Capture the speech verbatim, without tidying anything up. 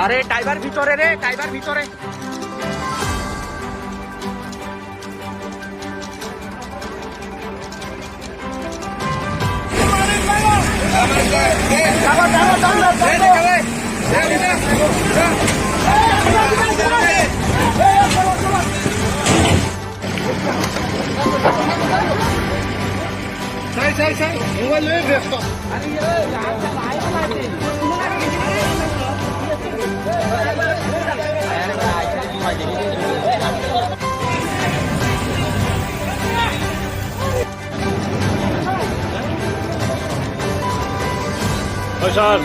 আরে ড্রাইভার ভিতরে রে, ড্রাইভার ভিতরে। Sai, sai, sai. Mobile loi besto. Hoi, sir.